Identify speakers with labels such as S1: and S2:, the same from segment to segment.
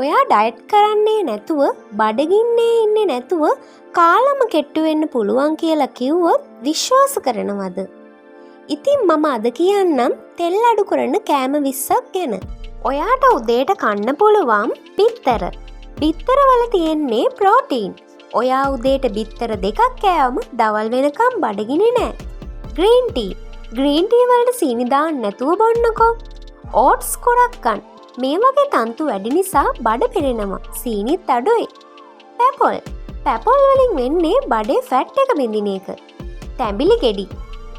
S1: ඔයා ඩයට් කරන්නේ නැතුව, බඩගින්නේ ඉන්නේ නැතුව කාලම කෙට්ටු වෙන්න පුළුවන් කියලා කිව්වොත් විශ්වාස කරනවද? ඉතින් මම අද කියන්නම් තෙල් අඩු කරන කෑම 20ක් ගැන. ඔයාට උදේට කන්න පුළුවන් බිත්තර. බිත්තර වල තියෙන්නේ ප්‍රෝටීන්. ඔයා උදේට බිත්තර දෙකක් කෑවම දවල් වෙනකම් බඩගිනි නෑ. Green tea. Green T වලට සීනි දාන්න නැතුව බොන්නකෝ. ඕට්ස් කොරක්කන්. මේ වගේ තන්තු වැඩි නිසා බඩ පිරෙනවා. සීනිත් අඩුයි. පැපොල්. පැපොල් වලින් වෙන්නේ බඩේ ෆැට් එක බිඳින එක. තැඹිලි ගෙඩි.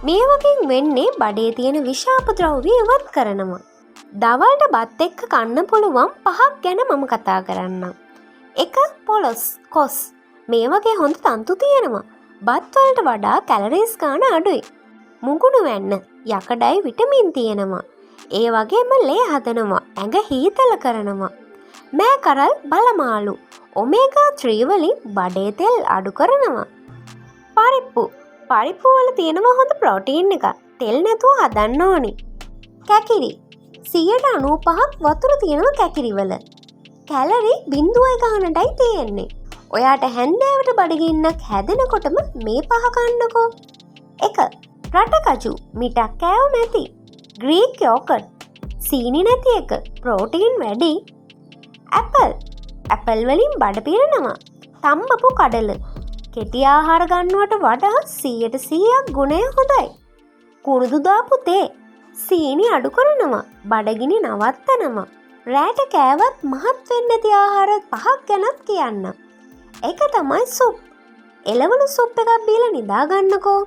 S1: මේ වගෙන් වෙන්නේ බඩේ තියෙන විෂ අපද්‍රව්‍ය ඉවත් කරනවා. දවල්ට බත් එක්ක කන්න පුළුවන් පහක් ගැන මම කතා කරන්නම්. එක, පොලොස්, කොස්. මේ වගේ හොඳ තන්තු තියෙනවා. බත් වලට වඩා කැලරීස් ගාන අඩුයි. මුගුණු වැන්න, යකඩයි විටමින් තියෙනවා. ඒ වගේම ලේ හදනවා, ඇඟ හීතල කරනවා. මෑ කරල්, බලමාළු, ඔමේගා 3 වලින් බඩේ තෙල් අඩු කරනවා. පරිප්පු. පරිප්පු වල තියෙනවා හොඳ ප්‍රෝටීන් එකක්. තෙල් නැතුව හදන්න ඕනි. කැකිරි. 95%ක් වතුර තියෙනවා කැකිරිවල. කැලරි බින්දුවයි ගානටයි තියෙන්නේ. ඔයාට හැන්දෑවට බඩගින්නක් හැදෙනකොටම මේ පහ කන්නකෝ. එක, රටකජු, මිටක් කෑවම ඇති. ග්‍රීක් යෝගට්, සීනි නැති එක, ප්‍රෝටීන් වැඩි. ඇපල්. ඇපල් වලින් බඩ පිරෙනවා. තම්බපු කඩල. කෙටි ආහාර ගන්නවට වඩා 100%ක් ගුණය හොඳයි. කුරුඳු දාපු තේ. සීනි අඩු කරනවා. බඩගිනි නවත්තනවා. රෑට කෑවත් මහත් වෙන්නේ නැති ආහාර පහක් ගැනත් කියන්නම්. එක තමයි සුප්. එළවලු සුප් එකක් බීලා නිදා ගන්නකෝ.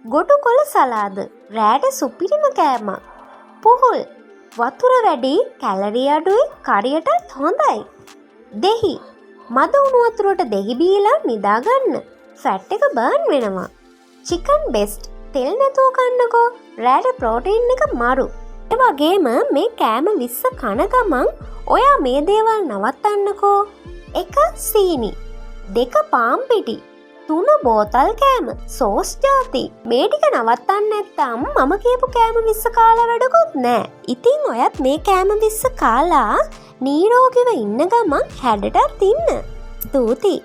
S1: ගොටු කොළ සලාද රෑට සුපිරිම කෑමක්. පුහුල්, වතුර වැඩි, කැලරි අඩුයි, කරියටත් හොඳයි. දෙහි. මද උණු වතුරට දෙහි බීලා නිදා ගන්න. ෆැට් එක බර්න් වෙනවා. චිකන් බ්‍රෙස්ට් තෙල් නැතුව කන්නකෝ. රෑට ප්‍රෝටීන් එක මරු. ඒ වගේම මේ කෑම 20 කන ගමන් ඔයා මේ දේවල් නවත්තන්නකෝ. එක, සීනි. දෙක, පාන් පිටි. තුන, බෝතල් කෑම, සෝස් ජාති. මේ ටික නවත්තන්න නැත්තම් මම කියපු කෑම 20 කාලා වැඩකුත් නෑ. ඉතින් ඔයත් මේ කෑම 20 කාලා නීරෝගිව ඉන්න ගමන් හැඩටත් ඉන්න. ස්තුතියි.